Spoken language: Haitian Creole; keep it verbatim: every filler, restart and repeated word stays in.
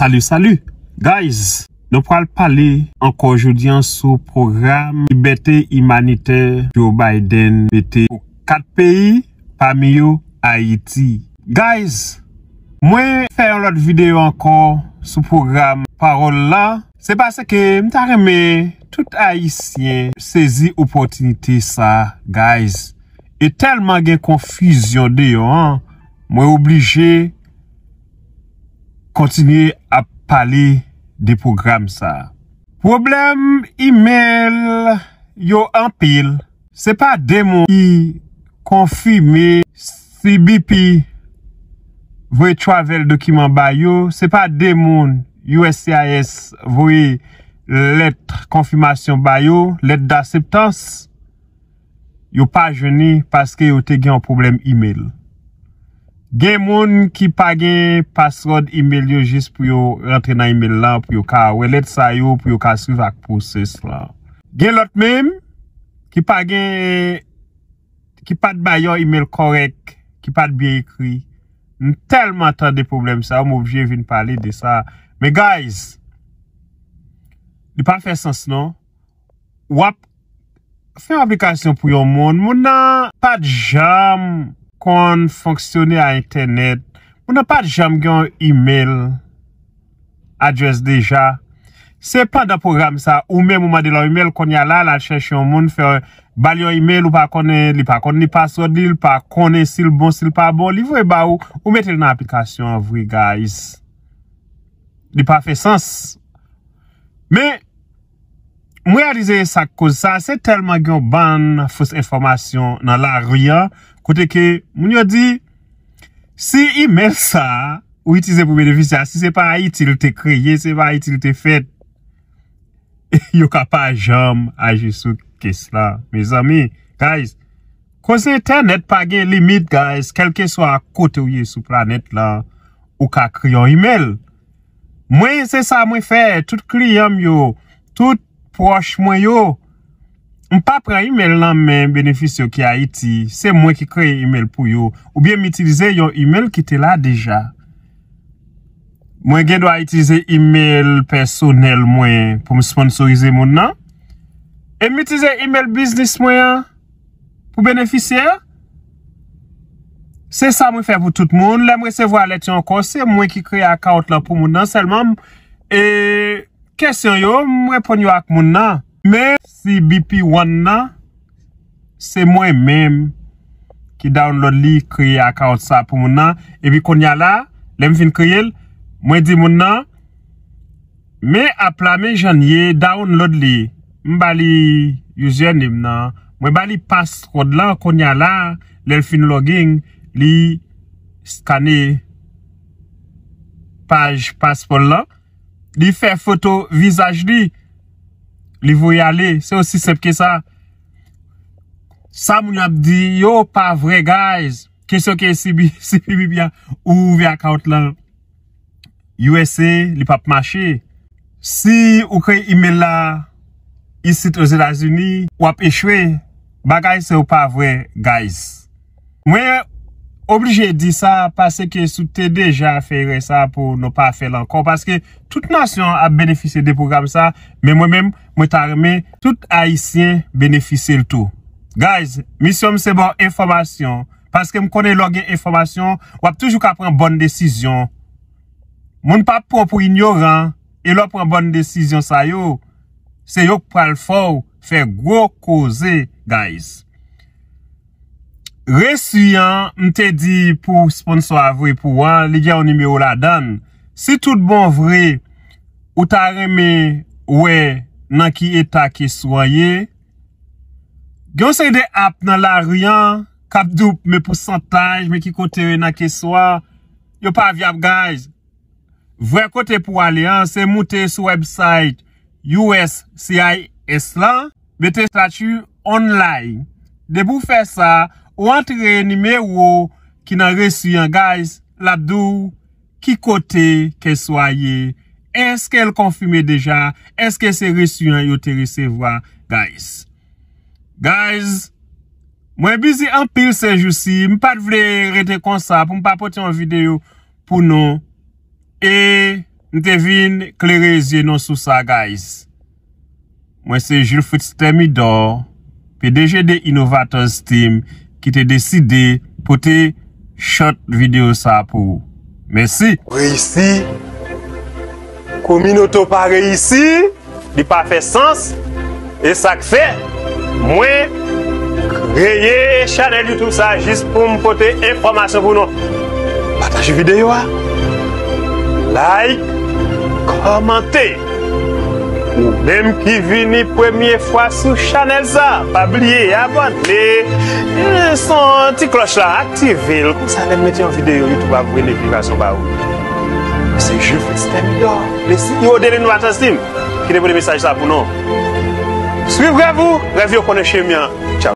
Salut, salut. Guys, nou pral pale ankò jodi an sou pwogram libète imanitè Joe Biden mete pou kat peyi, pami yo Ayiti. Guys, mwen fè yon lòt videyo ankò sou pwogram pawòl la. Se paske m ta renmen tout Ayisyen sezi opòtinite sa, guys. E tèlman gen konfizyon deyò an, mwen oblije kontinye ap pale de pwogram sa. Pwoblèm imèl yo anpil. Se pa de moun ki konfime C B P voye travel dokiman ba yo. Se pa de moun U S C I S voye lèt konfimasyon ba yo, lèt daseptans. Yo pa jwenn li paske yo te gen yon pwoblèm imèl. Gen moun ki pa gen password imèl yo jis pou yo rantre nan imèl lan, pou yo ka wè lèt sa yo, pou yo ka swiv ak pwosès lan. Gen lòt menm ki pa gen, ki pa t bay yon imèl kòrèk, ki pa t byen ekri. M tèlman tande pwoblèm sa yo, m oblije vin pale de sa. Men guys, li pa fè sans non. W ap fè yon aplikasyon pou yon moun. Moun nan pa t janm konn fonksyone a entènèt. Moun nan pa t janm gen yon imèl adrès deja. Se pandan pwogram sa, ou menm ou mande l yon imèl, kounye a la, l al chèche yon moun, fè, ba l yon imèl, ou pa konnen, li pa konn li password li, li pa konnen si l bon, si l pa bon, li voye ba ou, ou mete l nan aplikasyon an vre, guys. Li pa fè sans. Men, m reyalize sa k koz sa, se tèlman gen yon bann fos enfòmasyon nan lari an, kote ke moun yo di, si imèl sa a ou itilize pou benefisye a, si se pa Ayiti l te kreye, se pa Ayiti l te fèt, yo ka pa janm aji sou kes la. Mezanmi, guys, koze entènèt pa gen limit, guys. Kèlkeswa kote w ye sou planèt la, ou ka kreye yon imèl. Mwen, se sa mwen fè. Tout kliyan m yo, tout pwòch mwen yo, m pa pran imèl nan men benefisye yo ki Ayiti. Se mwen ki kreye imèl pou yo. Oubyen m itilize yon imèl ki te la deja. Mwen gen dwa itilize imèl pèsonèl mwen pou m sponsorize moun nan. E m itilize imèl biznis mwen an pou benefisye a. Se sa mwen fè pou tout moun. Lè m resevwa lèt yo ankò, se mwen ki kreye account lan pou moun nan sèlman. M, e, kesyon yo, m reponn yo ak moun nan. Men C B P One nan, se mwen menm ki download li, kreye account sa pou moun nan. Epi kounye a la, lè m fin kreye l, mwen di moun nan, men app la, men jan l ye, download li. M ba li username nan. Mwen ba li password lan, kounye a la, lè l fin login, li skane paj paspò l lan. Li fè foto vizaj li. Li voye ale. Se osi senp ke sa. Sa moun yo ap di yo pa vre, guys. Kesyon ke si bi, si bi byen ou ouvè account lan U S A, li p ap mache. Si ou kreye imèl la isit Ozetazini, w ap echwe. Bagay sa yo pa vre, guys. Mwen oblije di sa paske si w te deja fè erè sa pou nou pa fè l ankò, paske tout nasyon ap benefisye de pwogram sa, men mwen menm, mwen ta renmen tout Ayisyen benefisye l tou. Guys, misyon m se ba w enfòmasyon, paske m konnen lè w gen enfòmasyon, w ap toujou ka pran bòn desizyon. Moun pa pran w pou inyoran, e lè w pran bòn desizyon sa yo, se yo k pral fè w fè gwo koze, guys. Resi an, m te di pou sponsor a voye pou w an, li gen yon nimewo ladan l. Si tout bon vre, ou ta renmen wè nan ki eta keswa w ye, gen yon seri de app nan lari an k ap di w men pousantaj, men ki kote yo ye nan keswa. Yo pa vyab, guys. Vrè kote pou w ale an, se moute sou website U S C I S lan, mete estati on line. Depi w fè sa, ou antre nimewo ki nan resi an, guys, l ap di w ki kote kèswa ye, èske l konfime deja, èske se resi an yo te resevwa, guys. Guys, mwen bizi anpil sejousi, m pa t vle rete konsa pou m pa pote yon videyo pou nou. E m te vin klere zye nou sou sa, guys. Mwen se Jules Fritz Thermidor, P D G de Innovators Team, ki te deside pote short videyo sa pou ou. Mèsi. Reyisi. Kominote w pa reyisi, li pa fè sans. E sa k fè mwen kreye chanèl YouTube sa jis pou m pote enfòmasyon pou nou. Pataje videyo a, like, kòmante. Ou menm ki vini premye fwa sou chanèl sa, pa bliye abòne, eh, son ti klòch la, aktive l. Konsa lè m mete yon videyo, YouTube ap voye notifikasyon ba ou. Se Jules Fritz Thermidor, le C E O de Innovators Team, ki te pote mesaj sa pou nou. Swiv rèv ou, rèv yo konnen chemen an. Tchao.